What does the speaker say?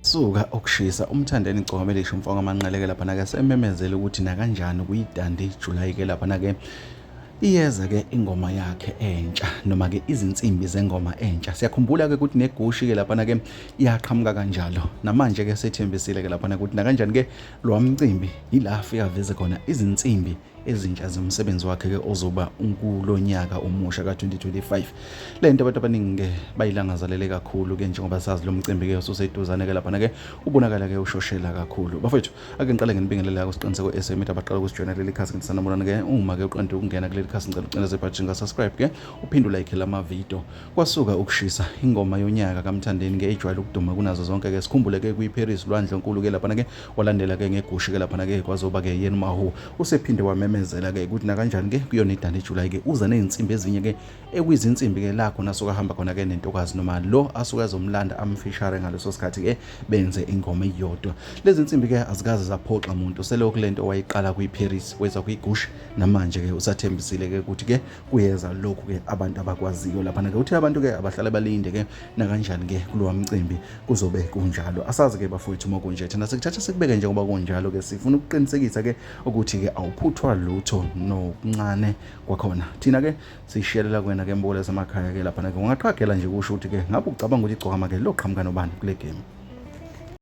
Suka ukushisa uMthandeni Gcokamelisha umfo kaManqele ke laphana ke sememezele ukuthi nakanjani kuyiDundee July ke laphana ke iyeza ke ingoma yakhe entsha noma ke izinsimbi zengoma entsha. Siyakhumbula ke ukuthi negushi ke laphana ke iyaqhamuka kanjalo. Namanje ke sethembisile ke laphana ukuthi nakanjani ke lo mcimbi yila afika aveze khona izinsimbi ezintsha zomsebenzi wakhe ke ozoba kulo nyaka omusha ka-2025. Le nto abantu abaningi ke bayilangazelele kakhulu ke njengoba sazi lo mcimbi ke ususeduzane ke laphana ke ubonakala ke ushoshela kakhulu. Bafethu ake ngiqale nginibingelele kusiqiniseko SM abaqala ukusijoyina kuleli khasi ngithi sanibonani ke uma ke uqeda ukungena kuleli khasi ngicela ucindeze ibhathini ka-subscribe ke uphinde ulike lama video. Kwasuka ukushisa ingoma yonyaka kaMthandeni ke ejwayele ukuduma kunazo zonke ke sikhumbule ke kwiParis lwandle nkulu ke laphana ke walandela ke ngegushi ke laphana ke kwazoba ke yena uMahu usephinde wamemezela ke ukuthi nakanjani ke kuyona iDundee July ke uza nezinsimbi ezinye ke ekuyizinsimbi ke la khona asuke ahamba khona ke nentokazi noma lo asuke ezomlanda amfishare ngaleso sikhathi ke benze ingoma eyodwa. Lezi nsimbi ke azikaze zaphoxa muntu selokhu lento wayiqala kwiParis weza kwigushi namanje ke usathembisile ke ukuthi ke kuyeza lokhu ke abantu abakwaziyo laphana ke uthe abantu ke abahlale balinde ke nakanjani ke kulowa mcimbi kuzobe kunjalo. Asazi ke bafowethu uma kunje thina sikuthatha sikubeke njengoba kunjalo ke sifuna ukuqinisekisa ke ukuthi ke awuphuthwa lutho nokuncane kwakhona. Thina ke sishiyelela kuwena ke mbulo lasemakhaya ke laphana ke ungaqagela nje kusho ukuthi ke ngabe ucabanga ukuthi igcokama ke loqhamuka nobani kule game.